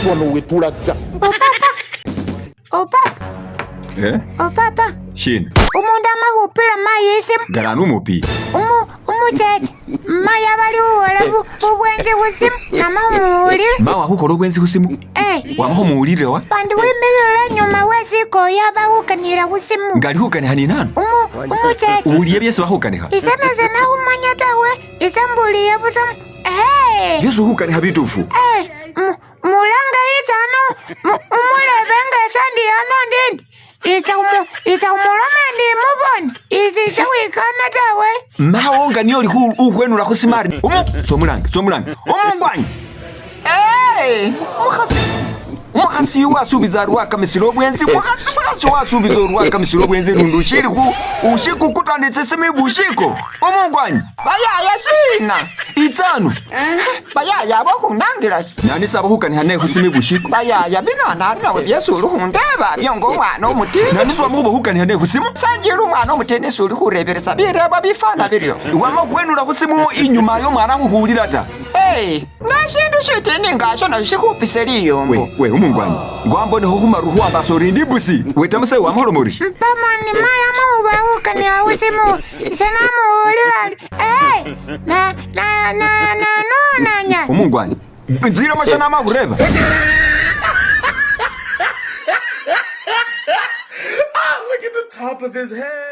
Wano wetulaga. Oh papa, oh papa, Eh? oh papa. Shina? Umundu ama khupila mayi isimu. Ngalano umupi? Umusetsa. Mayi abali khukhola bubwenzi khusimu nama khumuwulile. Mawo akhukhola obwenzi khusimu? Eh. Wama khumuwulile wa? Bandu wimikhile inyuma we sikoyi aba khukanila khusimu. Nga ali khukanikha ni nanu? Umusetsa. Uwuliye byesi bakhukanikha? Ise nase nakhumanya tawe, ise mbuliye busa. Ehe. Byesi ukhukanikha bitufu? Eh, Mulanga yitsa ano umurebe nga ese ndi ano ndindi. Itsa itsa khumuloma ndi mubone. Isitsa khwikana tawe. Mawo nga niye oli ukhwenula khu simari. Umu tsomulange tsomulange. Umungwanyi. Ee, mukhasi. Umukhasi uyu wasuubiza ari wakamisile obwenzi. Mukhasi mukhasi wasuubiza ori wakamisile obwenzi lundi ushili khu ushikukuta ne tsisimi bushiko. Umungwanyi. Bayaya shina? Itsa ano. Bayaya abo khunangila shi? Nani saba khukanikha naye khusimi bushiko? Bayaya bino nari nawe byesi uli khundeba byo nga omwana omutini. Nani siwama khuba khukanikha naye khusimu? Sanjila omwana omutini suli khureberesa birebo bifana biryo. Wama khwenula khusimu inyuma yomwana khukhuwulila ta. Ee, nashindu shitini nga asho nasho shikhupise liyombo. We, we, umungwanyi. Ngwambonekho khumaru khuwambasa ori ndi ibusi. Weta musayi wamukhola ori? Mpamoni mayi ama khuba khukanikha khusimu. Ise namuwulila ari, Ee, na, na, na, nanonanya. Omungwanyi, nzilamo sha nama khureba. Look at the top of his head.